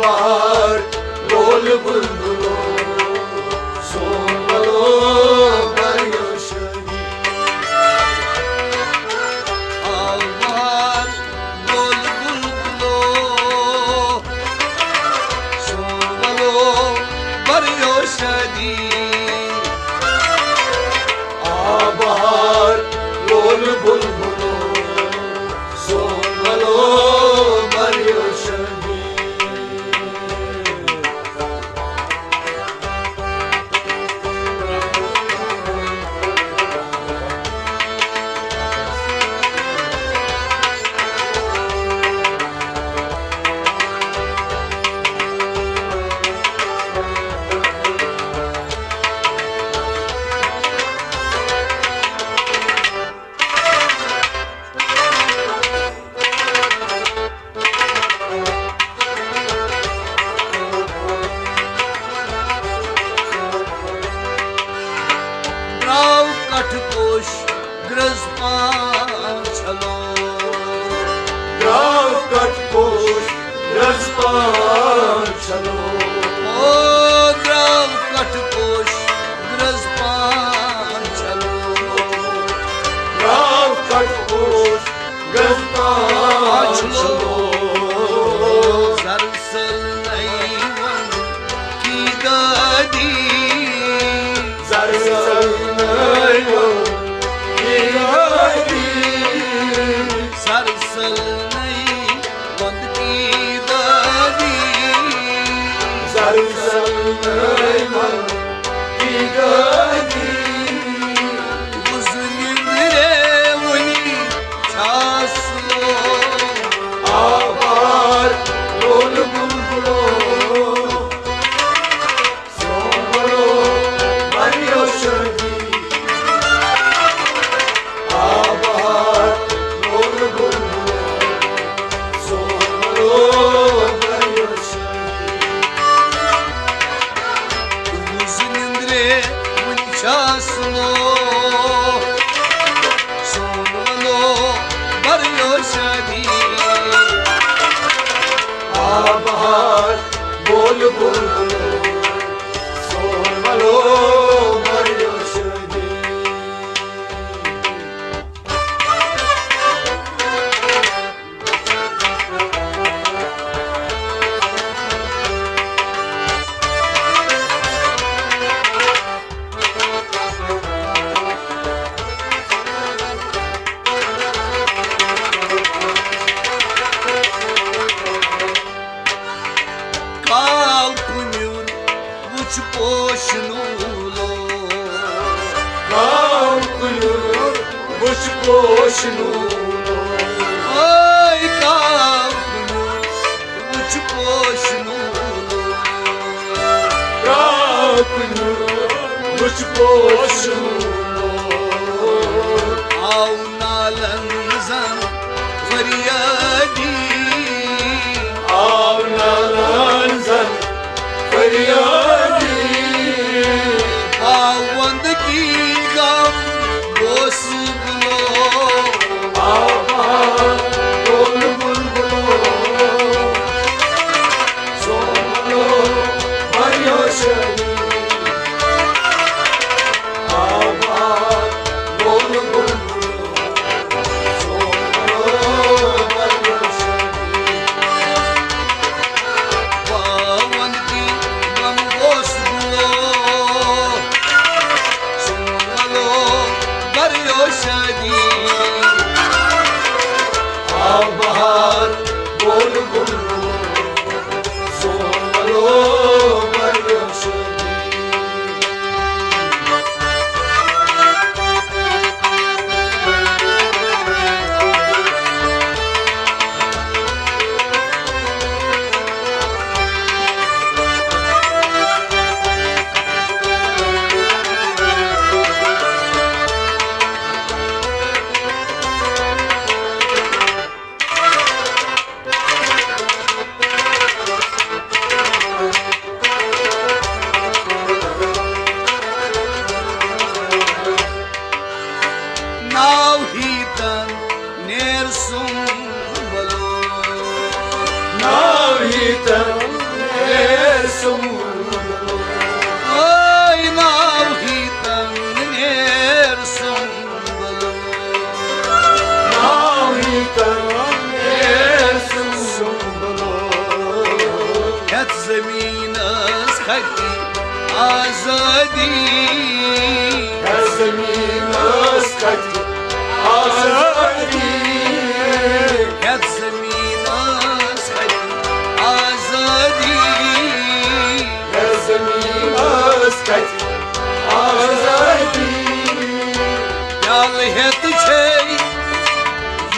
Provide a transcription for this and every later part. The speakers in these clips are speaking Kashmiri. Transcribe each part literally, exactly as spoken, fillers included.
بہار لول بلبلو، سون ولو بریو شادی۔ آ بہار لول بلبلو، سون ولو بریو شادی۔ آ بہار لول بلبلو، سون ولو بریو شادی۔ درٛاو کٹھ پوش درٛز پان چھلو۔ درٛاو کٹھ پوش درٛز پان چھلو۔ او درٛاو کٹھ پوش درٛز پان چھلو۔ درٛاو کٹھ پوش درٛز پان چھلو۔ سرسل نئی ون کی دادی۔ سرسل نئی ون کی دادی۔ سرسل نئی ون کی دادی۔ سرسل نئی ون کی دادی۔ بُزٕ نیٚنٛدرے وُنہِ چھا سُہ آبار لول بُلبُلو۔ سون ولو بریو شادی۔ آبار لول بُلبُلو۔ سون ولو بریو شادی۔ تُہٕنٛز نیٚنٛدرے وُنہِ چھا سُلو۔ سون ولو بریو شادی۔ آ بہار بول بلبلو۔ سون ولو بریو شادی۔ کاو کُنیُر وُچھ پوش نوٗلو۔ کاو کُنیُر وُچھ پوش نوٗلو۔ اوے کاو کُنیُر وُچھ پوش نوٗلو۔ کاو کُنیُر وُچھ پوش نوٗلو۔ آو نالن زن فریادی۔ آو نالن زن فریادی۔ آو وندگی غم بوس بلو۔ آو بہار بول بلبلو۔ سون ولو بریو شادی۔ آ بہار بول بلبلو۔ سون ولو بریو شادی۔ باون کی غم بوس بلو۔ سون ولو بریو شادی۔ آ بہار بول بلبلو۔ سون ولو بریو شادی۔ ٲے ناوہیٖتن نیر سُمبلو۔ ناوہیٖتن نیر سُمبلو۔ ہیٚتھ زٔمیٖنس کھتہِ آزٲدی۔ ہیٚتھ زٔمیٖنس کھتہِ آزٲدی۔ ہیٚتھ زٔمیٖنس کھتہِ آزٲدی۔ ہیٚتھ زٔمیٖنس کھتہِ آزٲدی۔ پیالہٕ ہیٚتھ چھے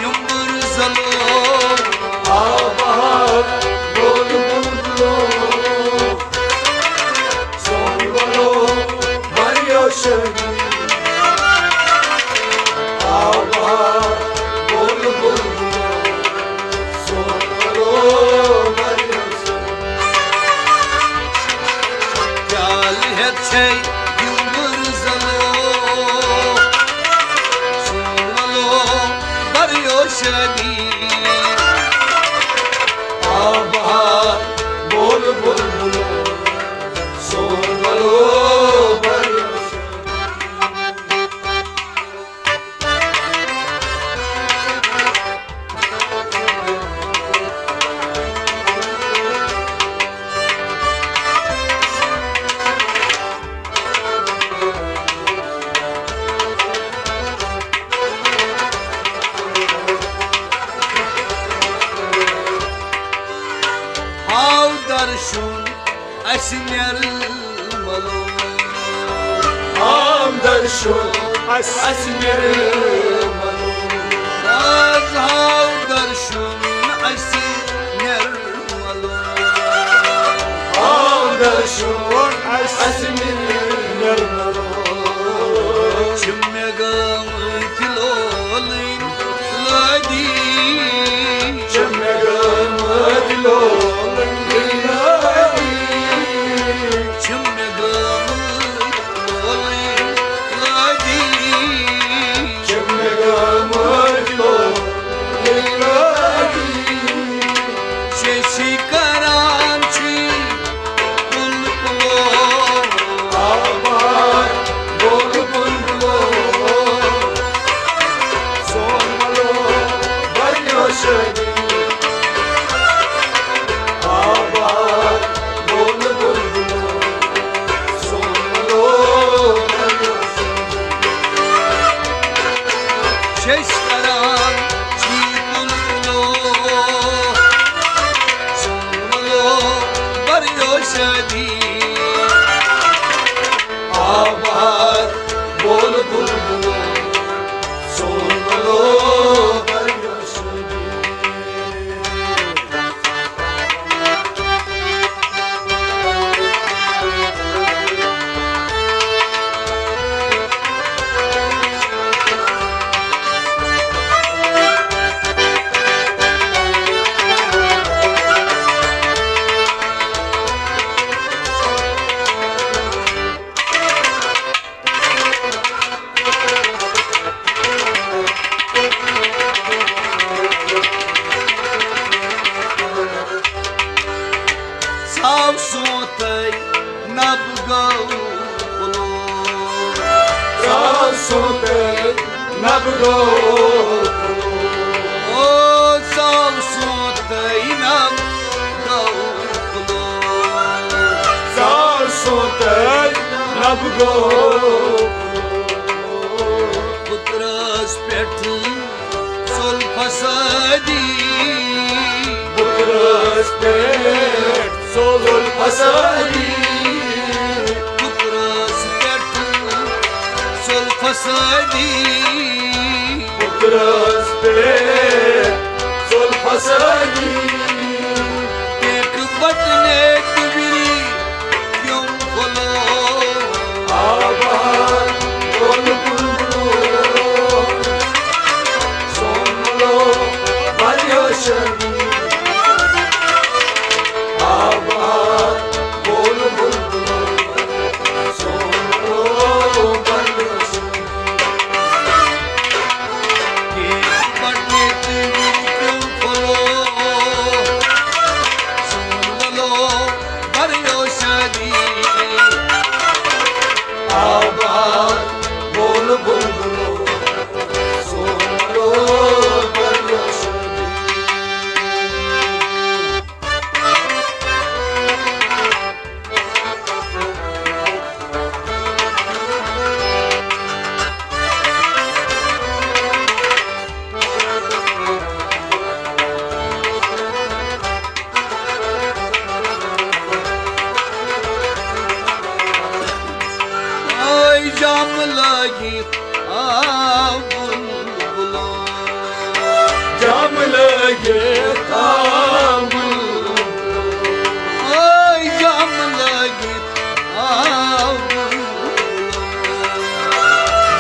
یُمبُر زلو۔ آ بہار گوٚو بُلبُلو۔ سون بولو بھریو شہید۔ آ بہار گوٚو بُلبُلو۔ سون بولو بھریو شہید۔ پیالہٕ ہیٚتھ چھے یُمبُر زلو۔ سون بولو بھریو شہید۔ آ بہار بول بلبلو، سون بلو بلو۔ ہاو درشُن اسہِ نِرملو۔ ہاو درشُن اسہِ نِرملو۔ آز ہاو درشُن اسہِ نِرملو۔ آو درشُن اسہِ نِرملو۔ چھِ مےٚ گٲمٕتۍ لولٕنۍ لٲدی۔ چھِ مےٚ گٲمٕتۍ لولٕنۍ لٲدی۔ چھِ مےٚ گٲمٕتۍ لولٕنۍ لٲدی۔ چھِ مےٚ گٲمٕتۍ لولٕنۍ لٲدی۔ چھِ أسی کران چھِ بُلبُلو۔ آباد گوٚو بُلبُلو۔ سون بلو بنیو شہید۔ آباد گوٚو بُلبُلو۔ سون بلو بنیو شہید۔ چھِ أسۍ کران چھِ بُلبُلو۔ سون بلو بنیو شہید۔ آباد گوٚو بُلبُلو۔ سون بلو بنیو شہید۔ ژاو سونتَے نَبہٕ گوٚو پُلو۔ ژاو سونتَے نَبہٕ گوٚو پُلو۔ او ژاو سونتَے نَبہٕ گوٚو پُلو۔ ژاو سونتَے نَبہٕ گوٚو پُلو۔ پُترَس پٮ۪ٹھ ژوٚل فسادی۔ پُترَس پٮ۪ٹھ ژوٚل فسادی۔ پُترَس پٮ۪ٹھ ژوٚل فسادی۔ پُترَس پٮ۪ٹھ ژوٚل فسادی۔ ٹیک بٹنے تُوِری یوم پھلو۔ آباد گوٚو بُلبُلو۔ سون بلو بنیو شہید۔ آباد گوٚو بُلبُلو۔ سون بلو بنیو شہید۔ ٹیک بٹنے تُوِری یوم پھلو۔ لٲگِتھ آو بُلبُلو۔ جام لٲگِتھ آو بُلبُلو۔ اے جام لٲگِتھ آو بُلبُلو۔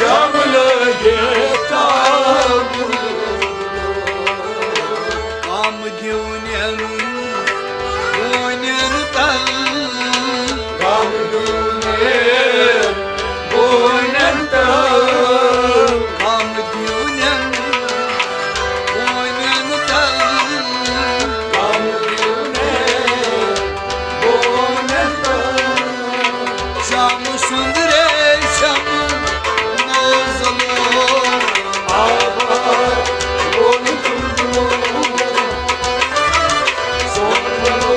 جام لٲگِتھ آو بُلبُلو۔ کم دیونین بونین تل۔ کم دیونین بونین تل۔ کم دیونین بونین تل۔ کم دیونین بونین تل۔ شام سُنٛد ریشم نوزلو۔ آبا وول بُلبُلو۔ سون بُلبُلو۔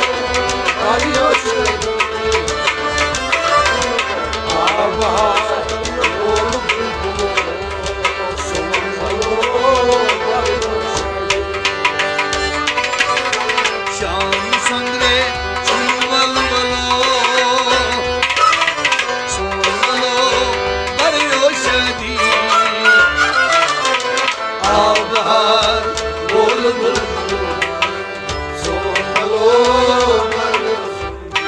آبا وول بُلبُلو۔ سون بُلبُلو۔ شام سندرے چھُنہٕ ولولو، سون ولو بریو شادی۔ آ بہار وول بُلبُلو، سون ولو بریو شادی۔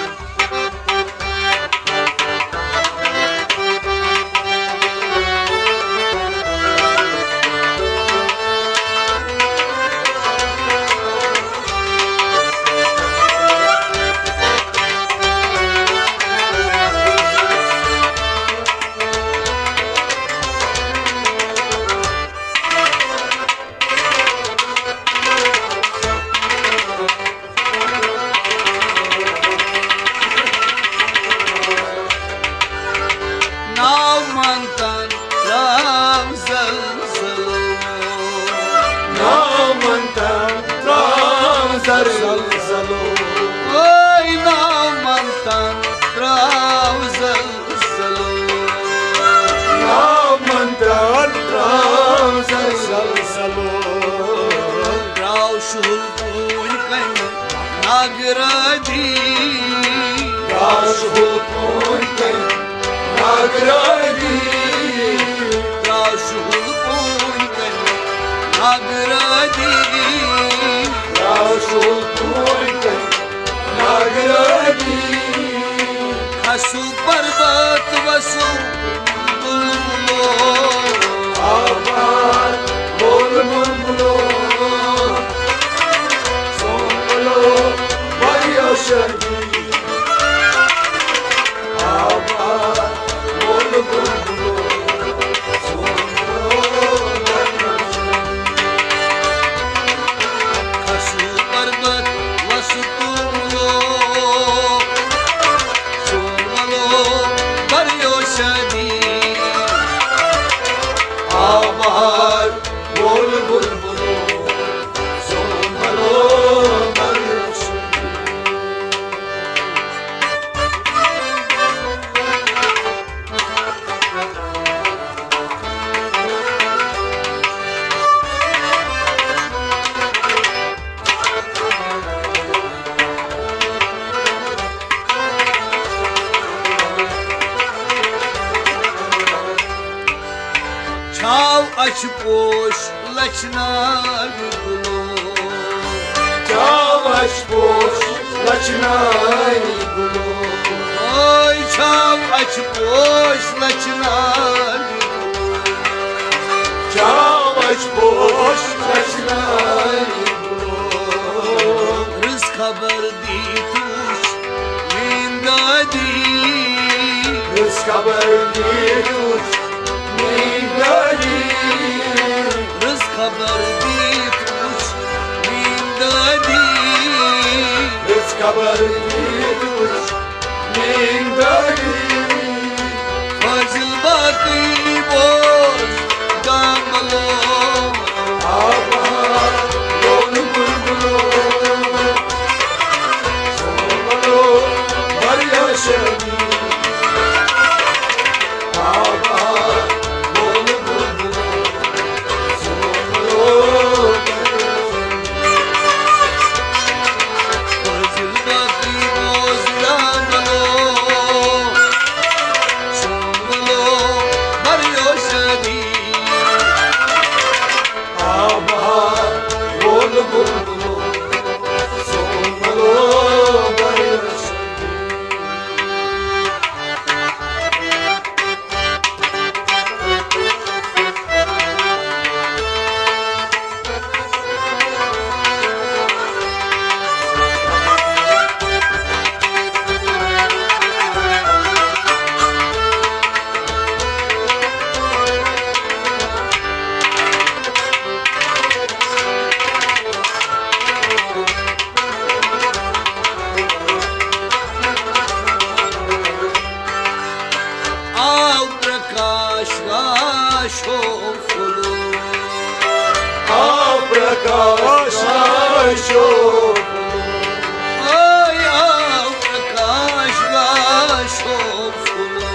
ناو منتن تراو زلزلو۔ ناو منتن تراو زلزلو۔ اے ناو منتن تراو زلزلو۔ ناو منتن تراو زلزلو۔ تراو شُہُل پوٗنۍ کَنہِ ناگرٲدی۔ تراو شُہُل پوٗنۍ کَنہِ ناگرٲدی۔ تراو شُہُل پوٗنۍ کَنہِ ناگرٲدی۔ تراو شُہُل پوٗنۍ کَنہِ ناگرٲدی۔ کھسو پربت وسو بُلبُلو۔ آباد بول بُلبُلو۔ سون بُلبُلو واریاہ شٲدی۔ آباد بول بُلبُلو۔ سون بُلبُلو واریاہ شٲدی۔ کھسو پربت وسو بُلبُلو۔ سون ولو بریو شادی۔ آ بہار وول بُلبُلو۔ سون ولو بریو شادی۔ چھاو اچھِ پوش لچھناوِ گُلو۔ چھاو اچھِ پوش لچھناوِ گُلو۔ اے چھاو اچھِ پوش لچھناوِ گُلو۔ چھاو اچھِ پوش لچھناوِ گُلو۔ رٕژ خبر دِتھ وٕچھ میٲنۍ دادی۔ رٕژ خبر دِتھ وٕچھ میٲنۍ دادی۔ رٕژ خبر دِتھ وٕچھ میٲنۍ دادی۔ رٕژ خبر دِتھ وٕچھ میٲنۍ دادی۔ فٲضِل باقٕے بوز گاملو۔ آ بہار وول بُلبُلو۔ سون ولو واریاہ شٲدی۔ آ بہار وول بُلبُلو۔ سون ولو واریاہ شٲدی۔ فٲضِل باقٕے بوز گاملو۔ سون ولو واریاہ آے آو پرکاش گاشو پھُلو۔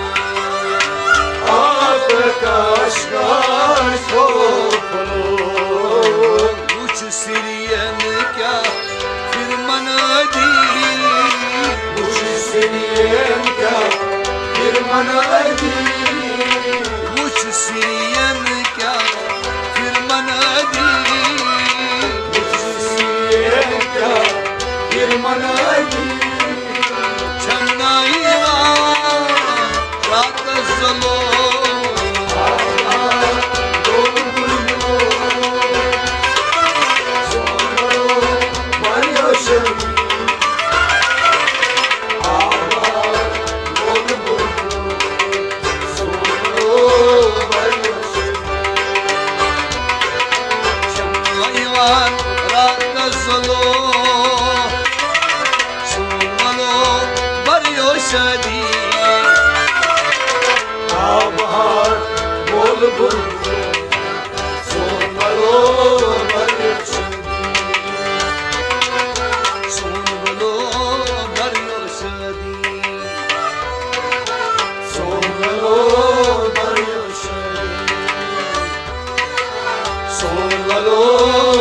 آو پرکاش گاشو پھُلو۔ وُچھ سِرین کیٛاہ پھِرمنٲدی۔ وُچھ سِرین کیٛاہ پھِرمنٲدی۔ وُچھ سِرین کیٛاہ پھِرمنٲدی۔ وُچھ سِرین کیٛاہ پھِرمنٲدی۔ چھَنہٕ یِوان راتس ظلم۔ یِوان راتس ظلم۔ سون ولو بریو شادی۔ آ بہار بول بول۔ سون ولو بریو شادی۔ سون ولو بریو شادی۔ سون ولو بریو شادی۔ سون ولو